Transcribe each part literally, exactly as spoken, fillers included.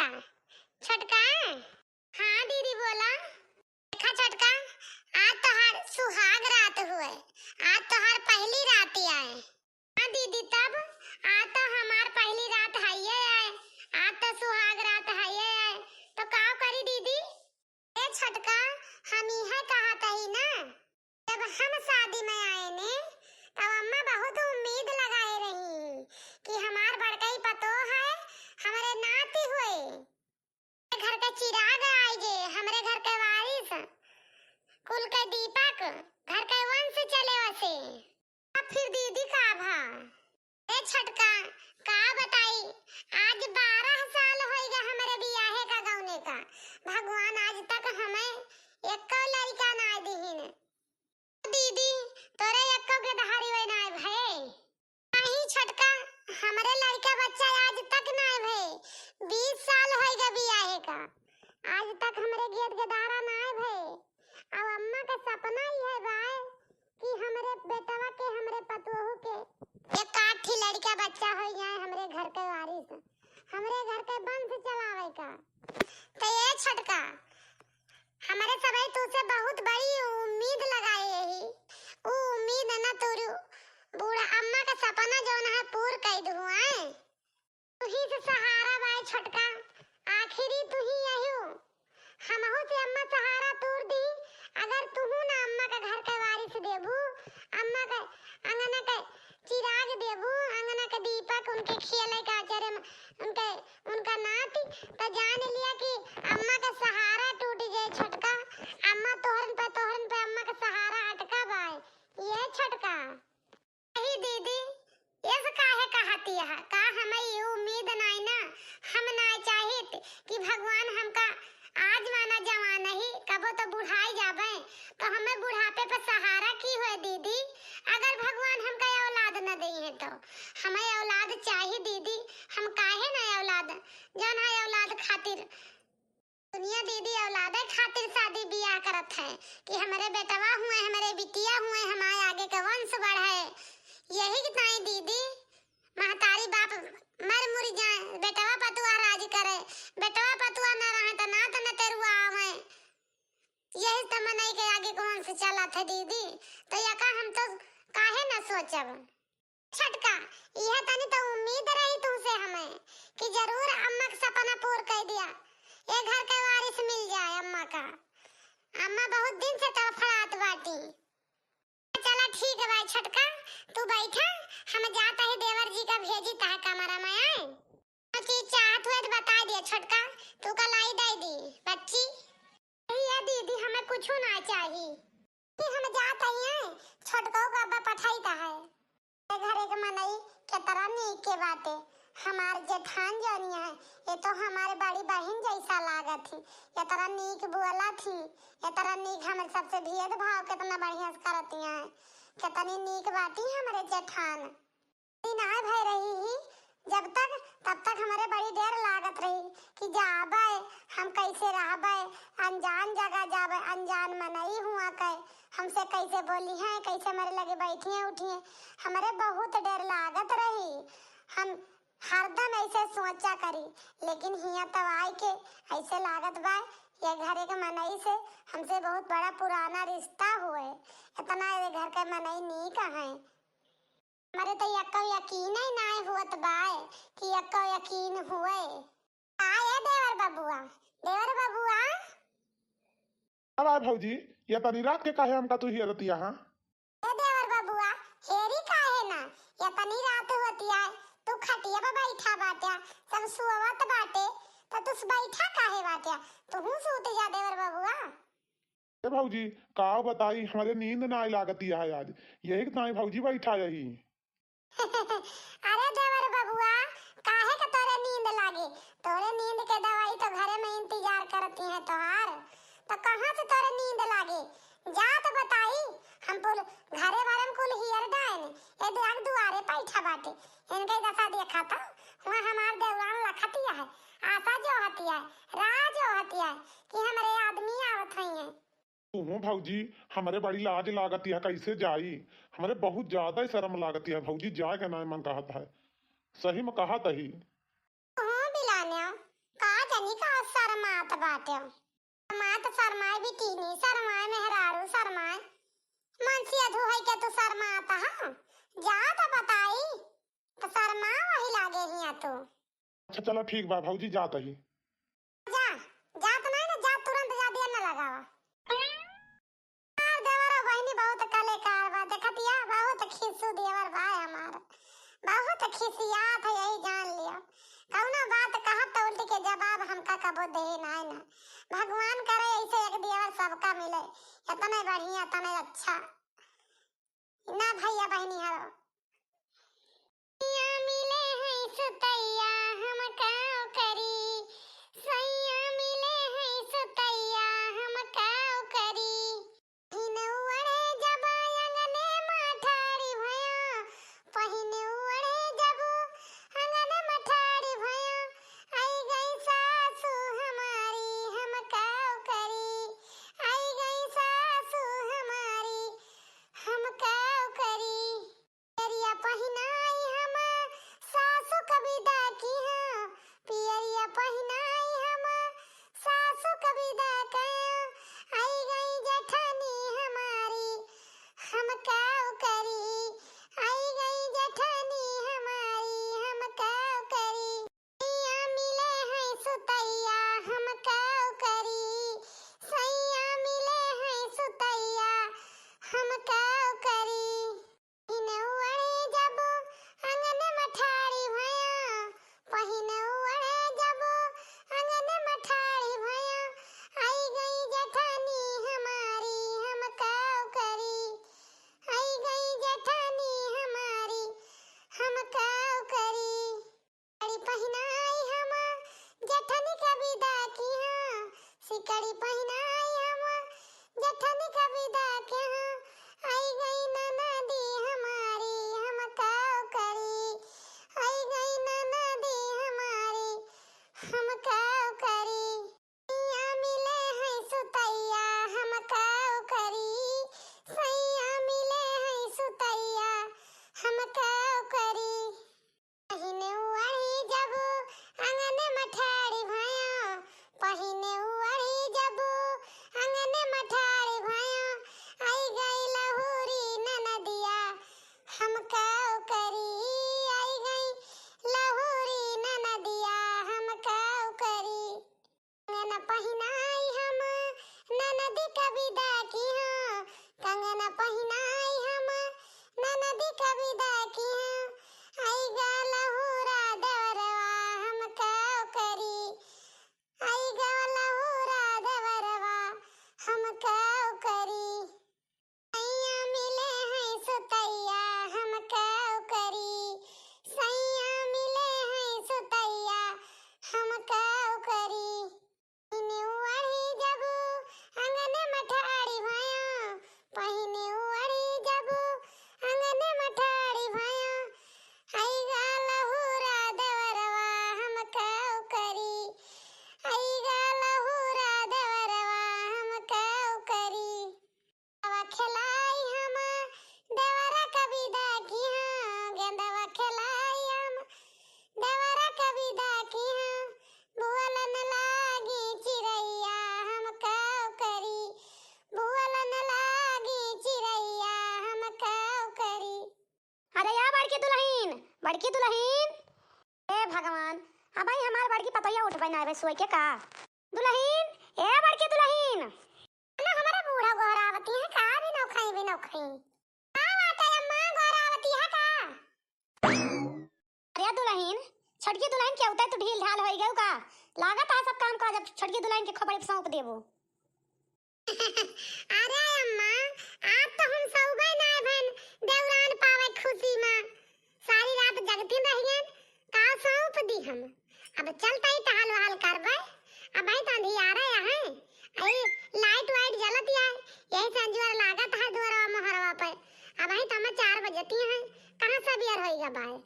छोटका। हाँ दीदी बोला। देखा छोटका, आज तोहार सुहाग रात हुए, आज तोहार पहली रात आए। हाँ दीदी, तब आज तो हमार पहली रात हइये आए, आज तो सुहाग रात हइये आए, तो का करी दीदी? ए छोटका, हम इहे कहत हई ना, जब हम शादी में आए ने, तब अम्मा बहुत उम्मीद लगाए रही कि हमार बड़कई पतोह है, हमरे नाती हुए, घर के चिराग आई जे, हमरे घर के वारिस, कुल के दीपक, घर के वंश चले वसे। अब फिर दीदी का भा? ए छोटका, का बताई, आज बारह साल होइगा हमरे बियाहे का गौने का। भगवान आज तक हमें एको लड़का ना दिहिन। दीदी, तोरे एको गेदहरी वै ना भए? नहीं छोटका, हमरे लड़का बच्चा आज तक ना भए। बीस साल होइगा बियाहे का, आज तक हमरे गेद गेदहरा ना भए। अब अम्मा का सपना ही है बाय कि हमरे बेटवा के, हमरे पतोहू के एक आठ ही लड़का बच्चा हो जाए, हमरे घर के वारिस, हमरे घर के वंश चलावे का। तो ये छोटका, हमरे सबही तुसे बहुत बड़ी उम्मीद लगाए ही, उ उम्मीद न तोरू, बूढ़ा अम्मा का सपना जौन है पूर कर दू, आए। तुही से सहारा बाय छोटका, आखिरी तुही अहियो। हमहू से अम्मा सहारा तोड़ दी, अगर तुहू ना अम्मा का घर के वारिस देबू, अम्मा के अंगना के चिराग देबू, अंगना के दीपक, उनके खेले का चरे म-, उनके, उनका नाती, तो जान लिया कि अम्मा का सहारा टूट जाए छोटका। अम्मा तोहरन पे, तोहरन पे अम्मा का सहारा अटका बाय। ये छोटका। नहीं दीदी, ऐसे काहे कहती है? का हमें ये उम्मीद नाई ना? हम नाई चाहित कि भगवान हमका आज माना जवान ही, कबो तो बुढ़ाई जाबे, तो हमें बुढ़ापे पर सहारा की होए दीदी? अगर भगवान हमका औलाद न दई है तो हमें औलाद चाहिए दीदी। हम काहे ना औलाद, जौन है औलाद खातिर दुनिया दीदी औलादे खातिर शादी बियाह करत है कि हमरे बेटवा हुए, हमरे बिटिया हुए, हमारे आगे के वंश बढ़े। यही के ताई दीदी महतारी बाप मर मुर जाए, बेटवा पतुआ राज करे, बेटवा पतुआ न रहे तो नात न तेरुआ आवे। यही तो मनई के आगे के वंश चलत है दीदी, तो यका हम तो काहे न सोचब। छोटका, यह तनी तो उम्मीद रही तुमसे हमें कि जरूर अम्मा का सपना पूर कर दिया, ये घर के वारिस मिल जाए अम्मा का। अम्मा बहुत दिन से तड़फड़ात बाटी। चला ठीक है भाई छोटका, तू बैठा, हम जाता है देवर जी का भेजी तह कमरा में आए। जो चीज चाहत हुए तो बता दिया छोटका, तू का लाई दे दी बच्ची। ये दीदी हमें कुछ ना चाहिए, कि हम जात हई, छोटको का अब्बा पठाई तह है। ए घरे के मनई केतरा नीक के बाटे। हमार जेठान जौनी है, ये तो हमारे बड़ी बहिन जैसा लागत ही। एतरा नीक बोलत ही, एतरा नीक हमरे सबसे भेदभाव केतना बढ़िया से करती हैं। केतनी नीक बाटी हमरे जेठान। दिन आए भय रही ही, जब तक, तब तक हमरे बड़ी डर लागत रही कि जाबे, हम कैसे रहबे, अनजान जगह जाबे, अनजान मनई हुआ के, हमसे कैसे बोली हैं, कैसे हमरे लगे बैठिए उठिए, हमरे बहुत डर लागत रही। हम हरदम ऐसे सोचा करी, लेकिन हियाँ तब आए के ऐसे लागत बा, ये घरे के मनई से हमसे बहुत बड़ा पुराना रिश्ता हुए, इतना ये घर के मनई नीक हैं। हमरे तो यक्को यकीन ही नाय हुअत बाय कि यक्को यकीन हुए। का ए देवर बबुआ, देवर बबुआ? का बा भौजी, ये तनी रात के काहे हमका तू हियरतिया, हाँ? ए देवर बबुआ, हेरी काहे ना, ये तनी रात होतिया, तू खटिया पे बैठा बाट्या, सब सोवत बाटे, तो तू बैठा काहे बाट्या? तू सूत जा देवर बबुआ। ए भौजी, का बताई, हमरे नींद नाय लागती है आज, यही के ताई भौजी बैठा यही। अरे देवर बबुआ, काहे के तोरे नींद लागे? तोरे नींद के दवाई तो घरे में इंतजार करती है तोहार, तो कहाँ से तोरे नींद लागे? जा तो बताई, हम कुल घरे भरम कुल हियर डाइन, ए देख दुआरे बैठा बाटे, इनके दशा देखा तो, वहाँ हमार देवरान लखतिया है, आशा जो हतिया है, राह जो हतिया है कि हमरे आदमी आवत हइये। तुहूँ भौजी, हमरे बड़ी लाज लागत है, कैसे जाई? हमरे बहुत ज्यादा ही शर्म लागत है भौजी, जाए के नाय मन कहत है। सही में कहत ही। तुहूँ बिलान्या, का जानी बाटे। माँ तो शर्माए बिटिनी, शर्माए मेहरारू, शर्माए। मनसिया धुहई के तू शर्मात हा? जा तो बताई, तो शर्मा वही लागे हिया तू। अच्छा चला ठीक बा भौजी, जात ही। जा, जात नहीं ना, जा तुरंत जा, दिया न लगावा। हमार देवर और बहिनी बहुत कलेकार बा, देखतिया बहुत खिसू देवर बा हमार, बहुत खिसियात है, यही जान लिया। कौनो बात कहब तो उल्टी के जवाब हमका कबो दे नाय ना। भगवान करे ऐसे एक देवर सबका मिले, इतने बढ़िया, इतने अच्छा। ना भैया बहिनी हरो। सैया मिले हैं सुतैया, हम काव करी। सैया मिले हैं सुतैया, हम काव करी। पहिने ओढ़े जब आंगने मठारी भया, पहिने ओढ़े जब आंगने मठारी भया, आई गई सासू हमारी, हम काव करी। आई गई सासू हमारी, हम काव करी। पियरिया पहिनाई हम सासु क बिदा किहाँ, पियरिया पहिनाई हम सासु क बिदा किहाँ। आई गई जेठानी हमारी, हम काव करी। आई गई जेठानी हमारी, हम काव करी। सैया मिले हैं सुतैया, हम काव करी। सैया मिले हैं सुतैया, हम काव करी। पहिने ओढ़े जब आंगन मठारी भया, पहिने ओढ़े जब आंगन मठारी भया, आई गई जेठानी हमारी, हम काव करी। आई गई जेठानी हमारी, हम काव करी। सिकड़ी पहिनाई हम जेठनी क बिदा किहाँ, सिकड़ी पहिनाई हम जेठनी क बिदा किहाँ। आई गई ननदी हमारी, हम काव करी। आई गई ननदी हमारी, हम काव करी। सैया मिले हैं सुतैया, हम काव करी। सैया मिले हैं सुतैया, हम काव करी। पहिने ओढ़ी जब आंगन मठारी भया, पहिने ओढ़ी जब आंगन मठारी भया, आई गई लहुरी ननदिया, हम काव करी। आई गई लहुरी ननदिया, हम काव करी। कंगन पहिनाई हम ननद क बिदा किहाँ, कंगन पहिनाई हम ननद क बिदा किहाँ। आई गा लहुरा देवरवा हम काव करी, आई गा लहुरा देवरवा हम काव करी। सैया मिले हैं सुतैया, हम काव करी। सैया मिले हैं सुतैया, हम काव करी। पहिने ओढ़ी जब आंगन मठारी भया, पहिने ओढ़ी जब आंगन मठारी भया, आई गा लहुरा देवरवा हम काव करी। आई गा लहुरा देवरवा हम काव करी। गेंदवा खेलाई हम देवरा क बिदा किहाँ, गेंदवा खेलाई हम देवरा क बिदा किहाँ। बोलन लागी चिरैया हम काव करी, बोलन लागी चिरैया हम काव करी। अरे या बड़की दुलहिन, बड़की दुलहिन। ए भगवान, अबही हमार बड़की पतोहिया उठबे ना आवे सोई के का? दुलहिन, ए बड़की दुलहिन। ना हमारे बूढ़ा गोहरावती है का, भी नौखई, भी नौखई। का बाटे अम्मा, गोहरावती है का? अरे दुलहिन, छोटकी दुलहिन के उते तू ढील ढाल होई गयो का? लागत है सब काम काज अब छोटकी दुलहिन के खोपड़ी पे सौंप देबो। अरे अम्मा, आज तो हम सौबे ना भन देवरान पावे खुशी में। सारी रात जगती रहियन, का सौंप दी हम। अब चलते ही टहल वहल करबे। अबही तो अंधियारे हैं, अई लाइट वाइट जलत है, यही से अंजुअर लागत है दुअरवा मोहरवा पे। अबही तो हम चार बजती हैं, कहाँ से बियर होई गबाए।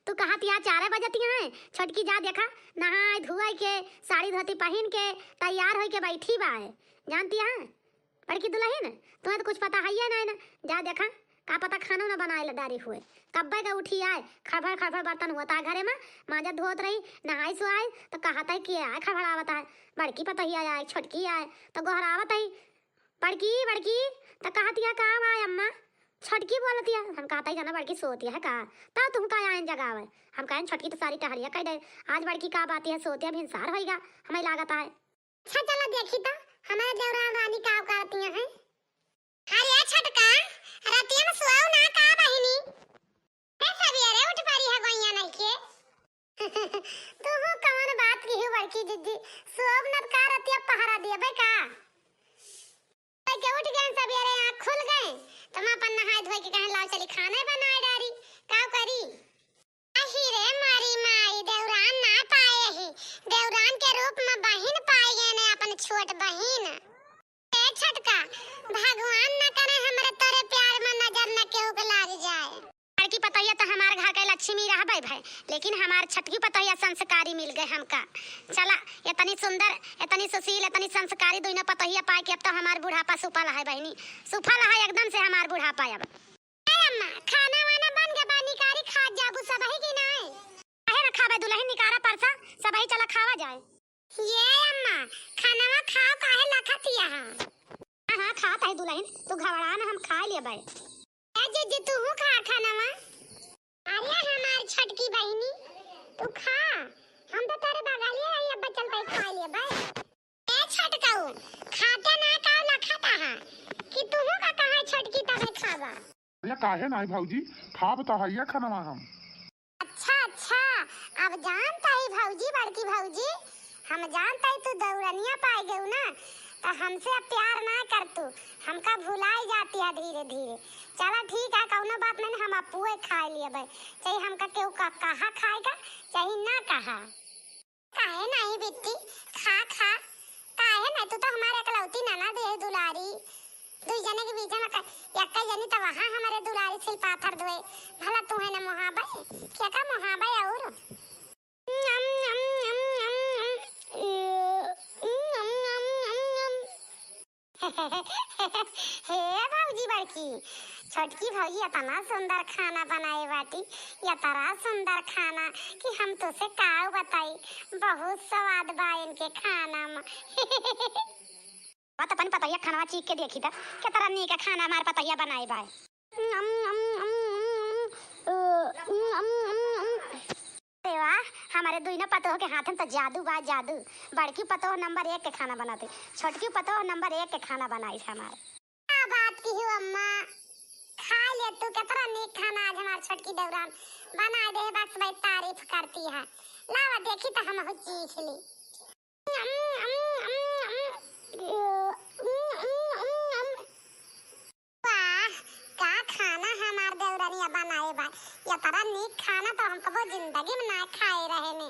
तू कहत या चारे बजती हैं, छोटकी जा देखा, नहाय धुआई के, साड़ी धोती पहिन के, तैयार होई के बैठी बाय। जानती हैं, बड़की दुलहिन, तुम्हें तो कुछ पता है ये नहीं ना। जा देखा, का पता खानो न बनाए ला डारी हुए। कब्बे का उठी आए, खड़फड़ खड़फड़ बर्तन होत है घरे मा, मांजत धोत रही, नहाई सुहाई, त कहत है कि आए खड़फड़ावत है, बड़की पतोहिया आए, छोटकी आए, त गोहरावत है, "बड़की, बड़की।" त कहत है, "का बा अम्मा?" "छोटकी बोलत है।" हम कहत है, "जाना बड़की सोत है का?" "त तुहका आएन जगावे।" हम कहेन, "छोटकी त सारी टहलिया कइ दे, आज बड़की का बात है, सोत है, भिनसार होइगा, हमें लागत है।" अच्छा, चला देखी त, हमारे देवरान रानी का करती हैं। अरे छोटका, रतिया में सुआव ना का बहिनी? ए, सबेरे उठ पड़ी है, गोइया नहीं के। तू कौन बात की हो बड़की जिज्जी? सुआव न का रतिया पहरा दिया बे का? भाई के उठ गए सबेरे, आँख खुल गए, तो हम अपन नहाए धोए के कहें, "लाओ चली खाना बनाए डारी, का करी?" अही रे मारी माई, देवरान ना पाए ही, देवरान के रूप में बहिन पाए गए ने, अपन छोट बहिन। ए छोटका, भगवान ना करे हमरे तोरे प्यार में नजर न केहू के लाग जाए। बड़की पतोहिया तो हमार घर के लक्ष्मी रहबे भई, लेकिन हमार छोटकी पतोहिया संस्कारी मिल गए हमका। चला, इतनी सुंदर, इतनी सुशील, इतनी संस्कारी दुइनो पतोहिया पाए के अब तो हमार बुढ़ापा सुफल है बहिनी, सुफल है एकदम से हमार बुढ़ापा अब। ए अम्मा, खाना वाना बन गए बा, निकारी खात जाबू सबही की नाय? काहे ना खाबे दुलहिन, निकारा परसा, सबही चला खावा जाए। ये अम्मा, खानवा खाओ, काहे लखत हिया? हाँ, हाँ, खात है दुलहिन, तू घबरा ना, हम खाए लेबे। ए जिज्जी, तूहू खा खानवा। अरे हमार छोटकी बहिनी, तू खा, हम तो तोरे बगलिए रही, अब चलते खाए लेबे। ए छोटकऊ, खाते ना का लखत हा कि तुहू का कहा छोटकी तबे खाबा? अरे काहे नाई भौजी, खाब तो हइया खनवा हम। अच्छा, अच्छा, अब जानत ही भौजी, बड़की भौजी, हम जानत ही तू दौरनिया पाए गऊ ना, तो हमसे अब प्यार ना कर तू, हमका भुलाई जाती है धीरे धीरे। चला ठीक है, कौनो बात नहीं, हम अपुए खाए लेबे, चाहे हमका केहू का कहा खाएगा, चाहे ना कहा। काहे नाहीं बिट्टी, खा, खा। काहे नाहीं, तू तो हमार एकलौती ननद है दुलारी। दुई जने के बीच में क-, एक्कै जनी तो वहाँ हमारे दुलारी सिल पाथर धोए। भला तू है न मोहाबे, क्या का मोहाबे और? हे भौजी बड़की, छोटकी भौजी इतना सुंदर खाना बनाए बाटी, इतना सुंदर खाना कि हम तोसे का बताई, बहुत स्वाद बा इनके खाना में। बात अपन पतोहिया खानवा चीख के देखी त, केतना नीक खाना हमार पतोहिया बनाए बा। अम, अम, अम, अम, अम, अ, अम, अम, अम, अम। अरे वाह, हमारे दुइनो पतोह के हाथन तो जादू बा, जादू। बड़की पतोह नंबर एक के खाना बनाते, छोटकी पतोह नंबर एक के खाना बनाई हमार। का बात की हो अम्मा, खा ले तू, केतना नीक खाना आज हमार छोटकी दौरान बनाए दे, बस भाई तारीफ करती है। लावा देखी तो हमहू चीख ली। अम, अम, अम, अम, अम, अम, अम, अम। वाह, का खाना हमार देवरनिया बनाए बा। यतरा नीक खाना तो हम कबो जिंदगी में ना खाए रहेनी।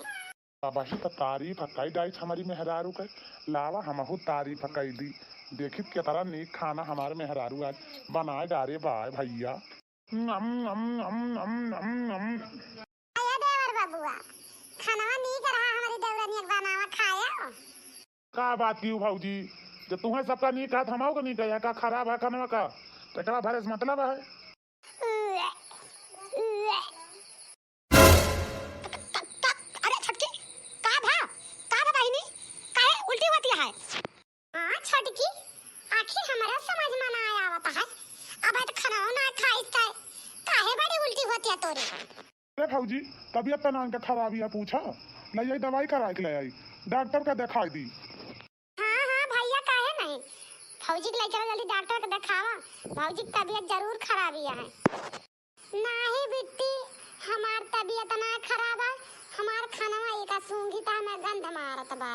अबही त तारीफ कई डाइस हमारी मेहरारू के, लावा हमहू तारीफ कई दी। देखित केतरा नीक खाना हमार मेहरारू आज बनाए डारे बा भैया। नम, नम, नम, नम, नम, नम। अरे देवर बबुआ, खानवा नीक रहा हमारी देवरनिया के बनावा खाया। का बात की भौजी, जब तुम्हें सबका नीक है, तो हमहू का नीक है, का खराब है खानवा का? तो एकरा भरे से मतलब है? अरे छोटकी, का भा? का भा बहिनी? काहे उल्टी होती है? हाँ छोटकी, आखिर हमरा समझ में ना आवत है। अब तो खाना ना खाइस तै, काहे बड़ी उल्टी होती है तोरे? अरे भौजी, तबीयत तो ना इनका खराबी है, पूछा, ले आई दवाई करा के ले आई, डॉक्टर का दिखाई दी। हाँ, हाँ भैया, काहे नहीं? भौजी के ले चला जल्दी डॉक्टर के दिखावा, भौजी की तबीयत जरूर खराबी है। नाही बिट्टी, हमार तबीयत ना खराब है, हमार खानवा एका सूंघी त हमें गंध मारत बा।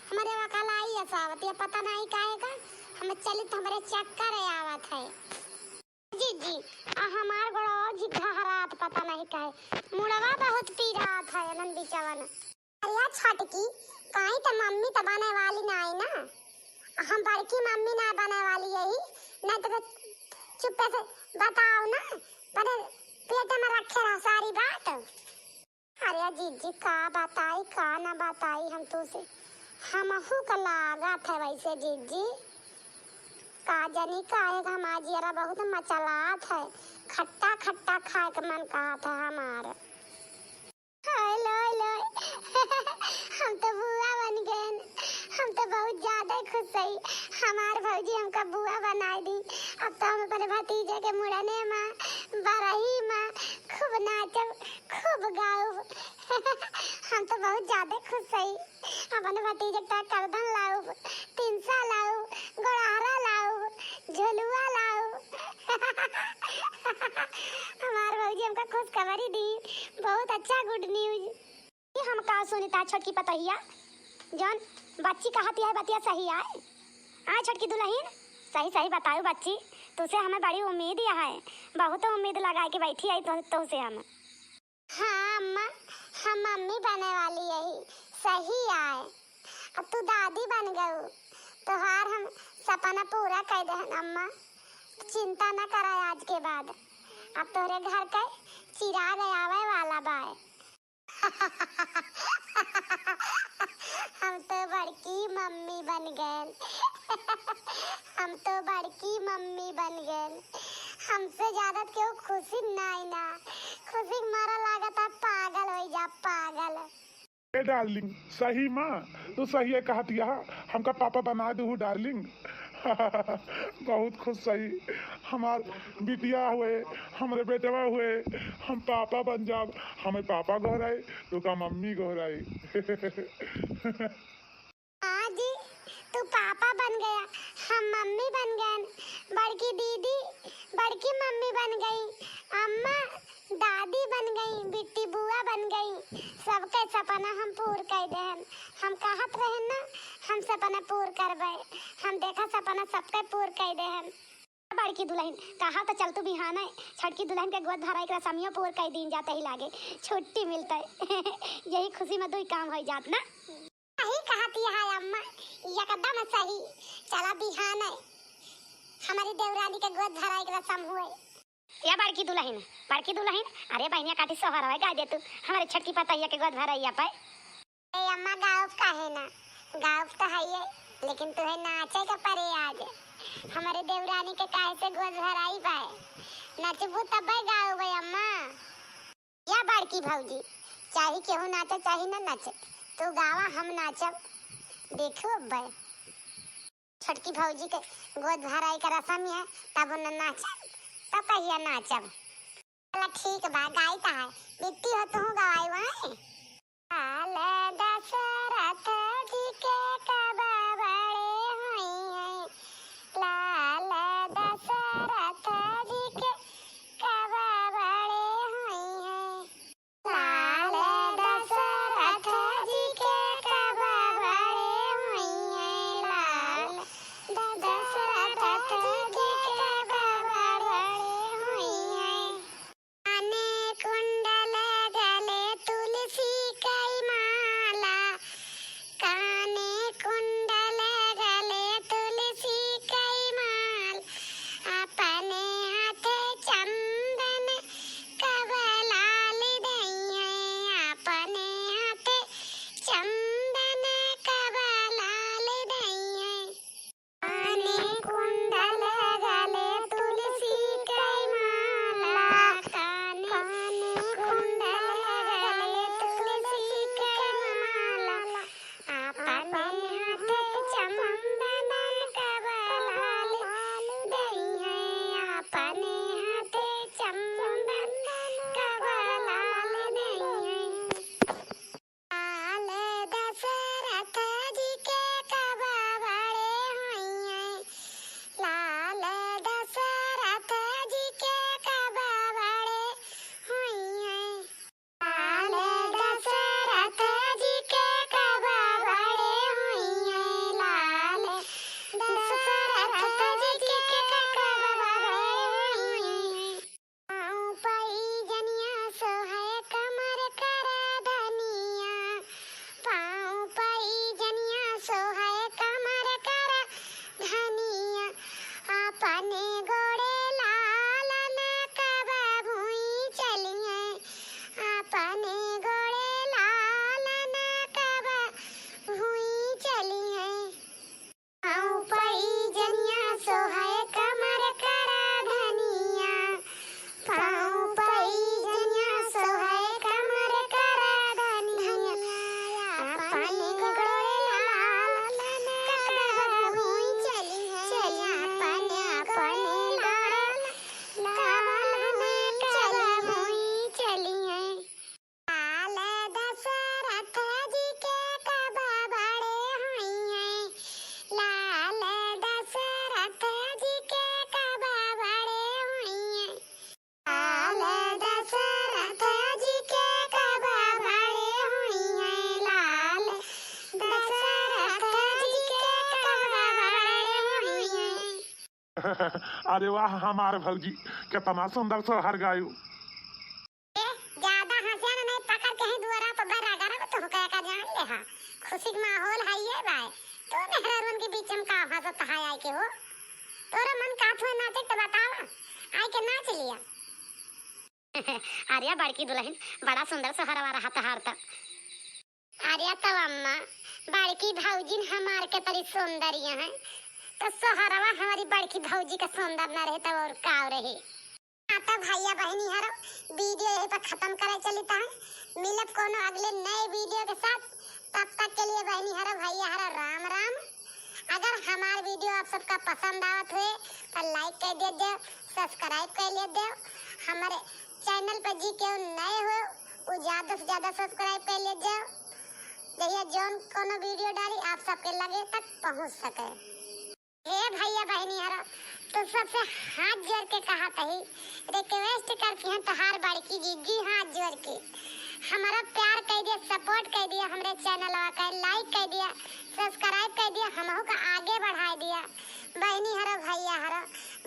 हमरे वकलाई असावत, ये पता नहीं काहे का, हम चली त हमरे चक्कर आवत है। जीजी, आ हमार गोड़वा जी घहरात पता नहीं काहे, मुड़वा बहुत पीरात है नन बिचवन। अरे छोटकी, काई त मम्मी त बने वाली नाई ना, हम बड़की मम्मी ना बने वाली यही, नहीं तो फिर चुप्पे से बताओ ना, पर पेट में रखे रहो सारी बात। अरे जीजी, का बताई, का ना बताई हम तुसे, हमहू का लागत है वैसे जीजी। का जानी काहे का हमार जियरा बहुत मचलात है, खट्टा खट्टा खाए के मन कहत है हमार। हाय लोय लोय, हम तो बुआ बन गएन, हम तो बहुत ज्यादा खुश हई। हमार भौजी हमका बुआ बनाए दी। अब तो हम अपने भतीजे के मुड़ने मा, बरही मा खूब नाचब, खूब गाउब। हम तो बहुत ज्यादा खुश हई। अपने भतीजे के करधन लाउब, तिनसा लाउब, गोड़हरा लाउब, झुलुआ लाउब। हमार भौजी हमका खुशखबरी दी, बहुत अच्छा, good news। ई हम का सुनी ता छोटकी पतोहिया, जौन बच्ची कहत है बतिया सही आए? आ छोटकी दुलहिन, सही सही बताउ बच्ची, तुसे हमें बड़ी उम्मीद है, बहुत उम्मीद लगाए के बैठी आई तो, तोसे हम। हाँ अम्मा, हम मम्मी बने वाली यही, सही आए। अब तू दादी बन गऊ, तोहार हम सपना पूरा कर देहन अम्मा। चिंता न करा आज के बाद, अब तोहरे घर के चिराग आवे वाला बाए। हम तो बड़की मम्मी बन गएन। हम तो बड़की मम्मी बन गएन। हमसे ज्यादा केहू खुशी नाई ना। खुशी के मारा लागत है पागल होई जा, पागल। ए डार्लिंग, सही मा? तू सही कहत यहा, हमका पापा बना दू डार्लिंग। बहुत खुश सही, हमार बिटिया हुए, हमरे बेटवा हुए, हम पापा बन जाब। हमें पापा गोहराई, तू का मम्मी गोहराई। हाँ जी, तू पापा बन गया, हम मम्मी बन गए, बड़की दीदी, बड़की मम्मी बन गई, अम्मा, दादी बन गई, बिट्टी बुआ बन गई। सबके सपना हम पूर कर देहन। हम कहत रहन ना, हम सपना पूर करबे। हम देखा सपना सबके पूर कर देहन। बड़की दुलहिन, कहा तो चल तू बिहाने, छोटकी दुलहिन के गोद भराई के रसमियो पूर कर दीन जाते ही लागे, छुट्टी मिलते। यही खुशी में दुई काम हो जात ना। सही कहती है अम्मा, एकदम सही। चला बिहाने, हमारी देवरानी के गोद भराई के रसम हुए। या बड़की दुलहिन, बड़की दुलहिन, अरे बहनिया काटी सोहरवा गा दे तू, हमारे छोटकी पतोहिया के गोद भरैया पे। ए अम्मा, गाउब काहे ना, गाउब तो है ये, लेकिन तुहे नाचे के परे आज। हमारे देवरानी के काहे से गोद भराई पाए, नचबू तबे गाउब अम्मा। या बड़की भौजी, चाहे केहू नाचे चाहे न नाचे, तू गावा, हम नाचब। देखो अब्बे, छोटकी भौजी के गोद भराई के रसम है, तब न नाचब, तब कहिया नाचब। चला ठीक बा, गाई कहा है, बिट्टी हो तू गवाई वहीं। लाल दशरथ जी के कब बड़े होइहैं, लाल दशरथ जी के कब बड़े होइहैं। लाल दशरथ जी के कब बड़े होइहैं, लाल दशरथ जी के कब बड़े होइहैं। काने कुंडल गले तुलसी कई माला, अरे वाह हमार भौजी, केतना सुंदर सोहर गायू। ए, ज्यादा हंसिया न, नहीं पकड़ के ही दुआरा पर बर्रा गरब तो का जान ले हा। खुशी के माहौल है ये बाय। तो मेहरारुन के बीच में का हंसत है आय के हो? तोरा मन का थुए नाचे तो बतावा, आय के नाच लिया। अरे बड़की दुल्हन, बड़ा सुंदर सोहरवा रहा तहार त। अरे तब अम्मा, बड़की भौजिन हमार के तरी सौंदर्य है, तो सोहरवा हमारी बड़की भौजी का सौंदर्य न रहे तब और का रहे। हाँ तो भैया बहनी हरो, वीडियो यही पर खत्म करे चलित है। मिलब कोनो अगले नए वीडियो के साथ, तब तक के लिए बहनी हरो भैया हरो राम राम। अगर हमार वीडियो आप सबका पसंद आवत हुए तो लाइक कर दे दे, सब्सक्राइब कर ले दे। हमारे चैनल पर जी केहू नए हो, वो ज्यादा से ज्यादा सब्सक्राइब कर ले जाओ, जहिया जौन कोनो वीडियो डाली आप सबके लगे तक पहुँच सके। हे भैया बहनी हरो, तो सबसे हाथ जोड़ के कहा तही, रिक्वेस्ट करती हैं तोहार बड़की जीजी, हाथ जोड़ के हमारा प्यार कर दिया, सपोर्ट कर दिया, हमरे चैनलवा का लाइक कर दिया, सब्सक्राइब कर दिया, हमहू का आगे बढ़ा दिया। बहनी हरो भैया हरो,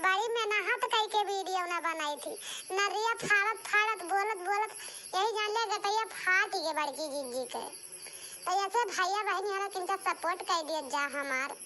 बड़ी मेहनत कई के वीडियो न बनाई थी, नरिया फाड़त फाड़त बोलत बोलत यही जान ले गटैया फाट गए बड़की जीजी के। तो ऐसे भैया बहनी हरो किनका सपोर्ट कर दिया जा हमार।